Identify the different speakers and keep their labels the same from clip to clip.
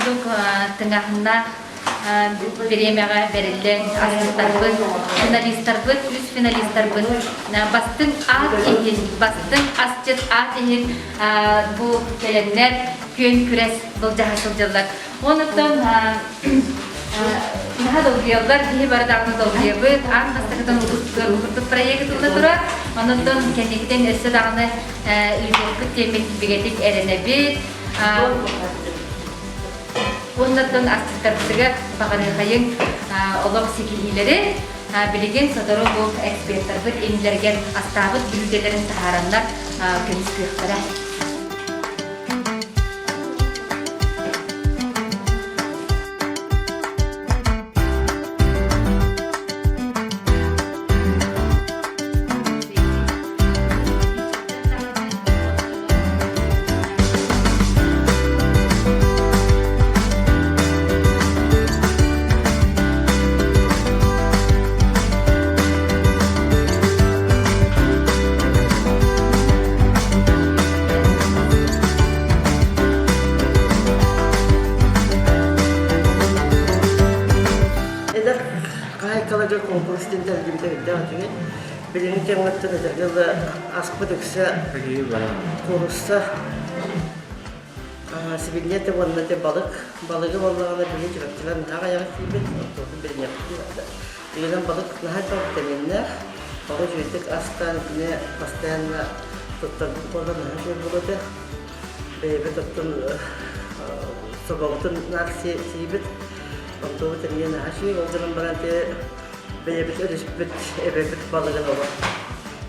Speaker 1: курдук тыҥааһыннаах бириэмэҕэ бэриллэн асчыттарбыт, финалистарбыт, үс финалистарбыт бастыҥ аат иһин, бастыҥ асчыт аат иһин бу кэлэннэр күөн күрэс былдьаһа сылдьаллар. Онуттан наһаа долгуйаллар, киһи бары даҕаны долгуйабыт, аан бастакытын улуус курдук проект ылла турар. Онуттан кэнникитин өссө даҕаны ыытыахпыт диэммит бигэтик эрэнэбит. Уоннаттан асчыттарбытыгар баҕарыахайыҥ олох ситиһиилэри билигин сотору бу экспертарбыт иннилэригэр астаабыт бүлүүдэлэрин таһаараннар көмүскүөхтэрэ.
Speaker 2: Эдэр хаһаайкаларга конкурс диэн тэриллибитэ үрдээх үчүгэй. Билиҥҥи кэмҥэ этэргэ дылы аспыт үксэ куурусса, сибинньэ уонна балык. Балыгы буоллаҕына били чурапчылар наһаа аҕыйаҕы сиибит, оттуотун билиниэхпит наада. Дьиҥинэн балык наһаа элбэх витаминнээх, оҕо үчүгэйдик астаан итини постоянно туттарбыт буоллар наһаа үчүгэй буолуо этэ. Бэйэбит оттон собобутун наар сиибит, онтубут эмиэ наһаа үчүгэй. Ол гынан баран ити бэйэбит өрүспүт, эбэбит балыгын олох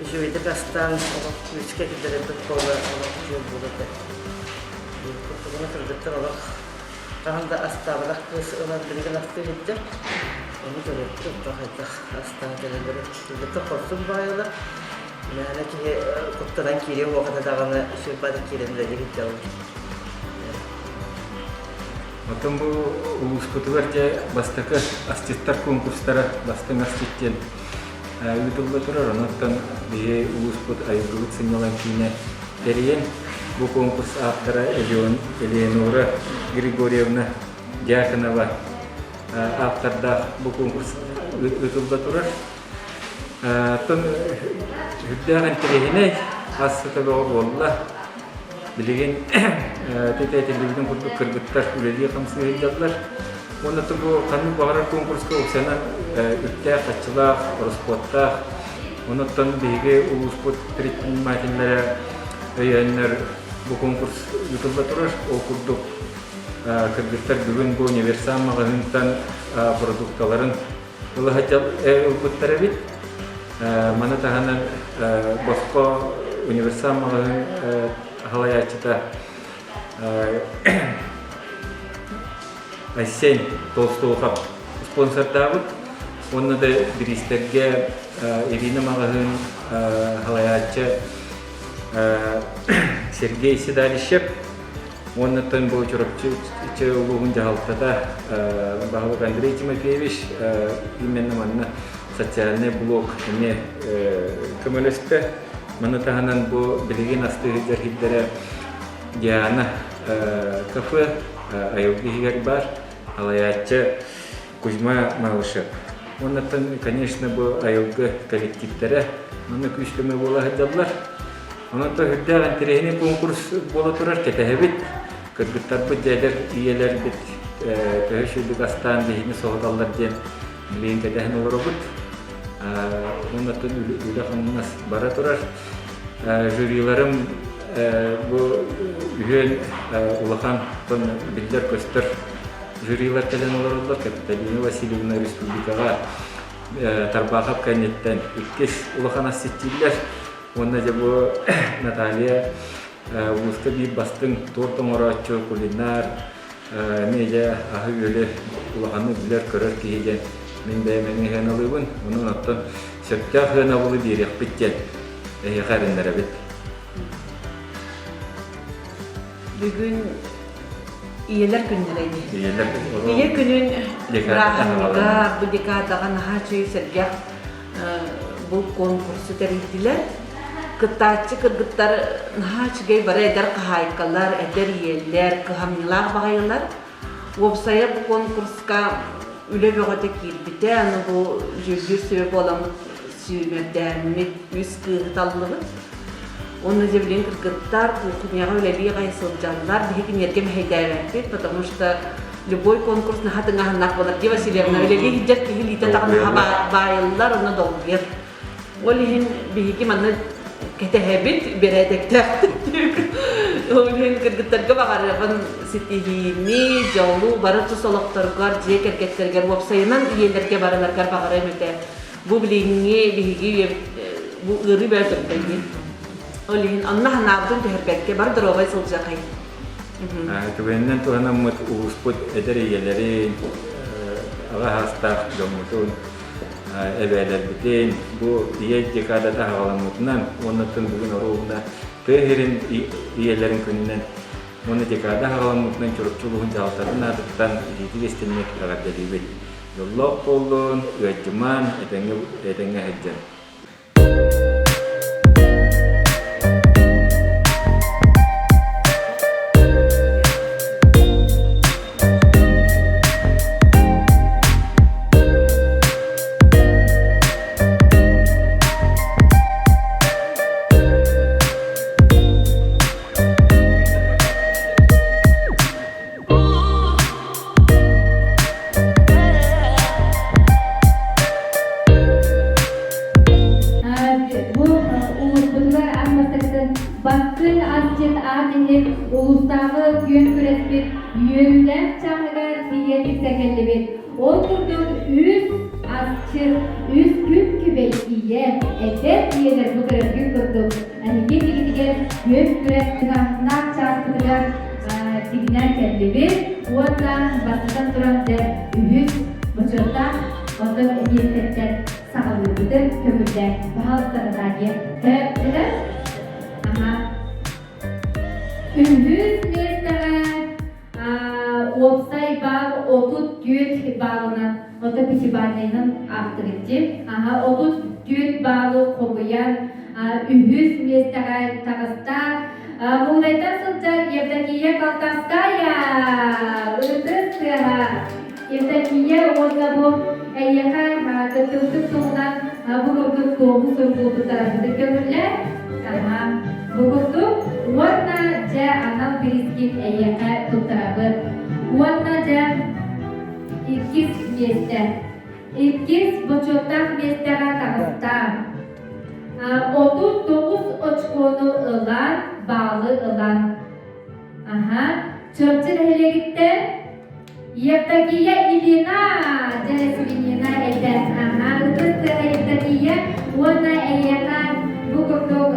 Speaker 2: үчүгэйдик астаан олох күүскэ киллэрэрбит буоллар олох үчүгэй буолуо этэ. Куртугуна кыргыттар олох хаһан да астаабатах кыыс ылан билигин астыы сылдьар. Ону көрөттүм, хайдах астаан кэлэллэрин. Кыргыттар хорсун баайалар. Мээнэ киһи куттанан киириэ уохата даҕаны сүрбаада киирэн үлэлии сылдьаллар.
Speaker 3: Оттон бу улууспутугар дьэ бастакы асчыттар конкурстара бастыҥ асчыт диэн ыытылла турар. Онон биһи улууспут айылгыбыт сынньалаҥ киинэ тэрийэн бу конкурс ааптара Элеонора Григорьевна Дьяконова ааптардаах бу конкурс ыытылла турар. Оттон үрдээх интэриэһинэй ас сыта бөҕө буолла. Билигин тэтэтиллибитин курдук кыргыттар үлэлии-хамсыы сылдьаллар. Уонна бу ханнык баҕарар конкурска уксанан үптээх, харчылаах, ороскуоттаах. Онуттан биһиги улууспут предпринимателлэрэ өйөөннөр бу конкурс ыытылла турар. Ол курдук кыргыттар бүгүн бу универсал маҕаһыынтан продукталарын ылбыттар эбит. Маны таһынан босхо универсал маҕаһыын салайааччыта Айсен Толстоухов спонсордаабыт. Уонна да бириистэргэ Ирина маҕаһыын салайааччы Сергей Седалищев Уоннаттан бу Чурапчы улууһун дьаһалтата баһылык Андрей Тимофеевич именно манна социальный блок эмиэ көмөлөстө. Маны таһынан бу билигин астыы сылдьар сирдэрэ Диана кафе айылгы иһигэр баар, салайааччы Кузьма Малышев. Уоннаттан, конечно, бу айылгы коллективтэрэ манна күүс-көмө буола сылдьаллар. Онон үрдээх интэриэһинэй конкурс буола турар, кэтэһэбит. Кыргыттарбыт, дьээдэр ийэлэрбит төһө үчүгэйдик астаан биһини соһуталлар диэн билигин кэтэһэн олоробут. Уоннаттан үлэ-хамнас бара турар. Жюриларым бу үһүөн улахан биллэр-көстөр жюрилар кэлэн олороллор. Капиталина Васильевна республикаҕа Тарбахов кэнниттэн иккис улахан ассистииллэр. Уонна дьэ бу Наталья улууска биир бастыҥ торт оҥорооччу, кулинар, эмиэ дьэ аһы-үөлү улаханнык билэр-көрөр киһи диэн мин бэйэм эмиэ сыаналыыбын. Онон оттон сөптөөх сыанабылы биэриэхпит диэн эһиэхэ эрэннэрэбит.
Speaker 4: Бүгүн ийэлэр күннэрэ ини.
Speaker 3: Ийэлэр
Speaker 4: Ийэ күнүн бырааһынньыга, бу декадаҕа наһаа үчүгэй сэргэх бу конкурсу тэрийдилэр. Кыттааччы кыргыттар наһаа үчүгэй бары эдэр хаһаайкалар, эдэр ийэлэр, кыһамньылаах баҕайылар. Уопсайа бу конкурска үлэ бөҕөтө киирбитэ. Аны бу дьүүллүүр сүбэ буоламмыт сүүмэрдээммит үс кыыһы таллыбыт. Уонна дьэ билигин кыргыттар кухняҕа үлэлии аҕай сылдьаллар. Биһиги кинилэргэ мэһэйдээбэппит, потому что любой конкурс наһаа тыҥааһыннаах буолар. Дии Васильевна үлэлии сылдьар киһи илиитэ даҕаны наһаа баайыллар, онно долгуйар. Ол иһин биһиги манна кэтэһэбит, бэрээдэктээхтик. Ол иһин кыргыттарга баҕарыаҕын ситиһиини, дьолу, бары тус олохторгор, дьиэ кэргэттэргэр, уопсайынан ийэлэргэ барыларгар баҕарыам этэ. Бу билиҥҥи биһиги бу ыарыы бөҕө турда дии. Ол иһин онно санаабытын түһэрбэккэ бары доруобай сылдьыахай.
Speaker 3: Түгэнинэн туһанаммыт улууспут эдэр ийэлэрин, аҕа саастаах дьоммутун, эбээлэрбитин бу ийэ декадата аҕаламмытынан уонна тын бүгүн оруобуна тыа сирин ийэлэрин күнүнэн уонна декада аҕаламмытынан Чурапчы улууһун дьаһалтатын аатыттан итиитик истинник эҕэрдэлиибит. Дьоллоох буоллун, ыалдьымаан, этэҥҥэ этэҥҥэ сылдьан.
Speaker 1: Бу улууспутугар аан бастакытын Бастыҥ асчыт аат иһин улуустааҕы күөн күрэспит үөрүүлээх чааһыгар тиийэ тиксэ кэллибит. Ол курдук үс асчыт, үс күн күбэй ийэ, эдэр ийэлэр бу көрөргүт курдук эһиги иннигитигэр күөн күрэс тыҥааһыннаах чааспытыгар тигинэн кэллибит уонна бастатан туран дьэ үһүс бочуоттаах оттон эбиэстэттэн саҕалыырбытын көҥүллээн пожалуйста Наталья этэ аха үһүс миэстэҕэ уопсай баал 34 баалынан ото пятибалльнайынан аахтыгытчи аха 34 баалы хомуйан үһүс миэстэҕэ таҕыста Муҥнайтан сылдьар Евдокия Колтовская ытыс тыаһа Евдокия уонна бу эйиэхэ кыттыбытык туһунан бу курдук туоһу суругу туттарарбытын көҥүллээ. Бу курдук уонна дьэ анал бириискин эйиэхэ туттарабыт. Уонна дьэ иккис миэстэ. Иккис бочуоттаах миэстэҕэ таҕыста. 39 очкону ылан, баалы ылан. Аха, Чурапчы нэһилиэгиттэн Евдокия Ильина, дьэ Свинина этэ. Аха, ытыс тыаһа Евдокия уонна эйиэхэ бу курдук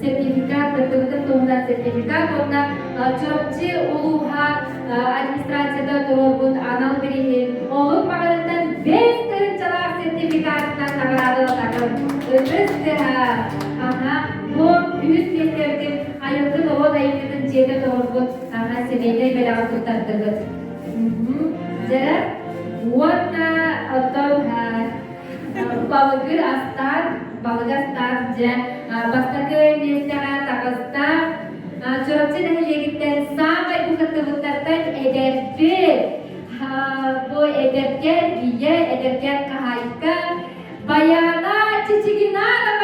Speaker 1: сертификат, кыттыбытын туһунан сертификат уонна Чурапчы улууһа администрацияда туруорбут анал бирииһин олук маҕаһыынтан 5 тыһыынчалаах сертификатынан наҕараадалатаҕын. Ытыс тыаһа. Аха, бу үһүс миэстэбитин айылгы норуот айымньытын дьиэтэ туруорбут аха семейнэй бэлэҕи туттардыгыт. Дьэ, уонна оттон балыгы астаан, балыгы астаан дьэ бастакы миэстэҕэ таҕыста Чурапчы нэһилиэгиттэн саамай бу кыттыбыттартан эдэрбит. Бу эдэркээн ийэ, эдэркээн хаһаайка Баяна Чичигинарова!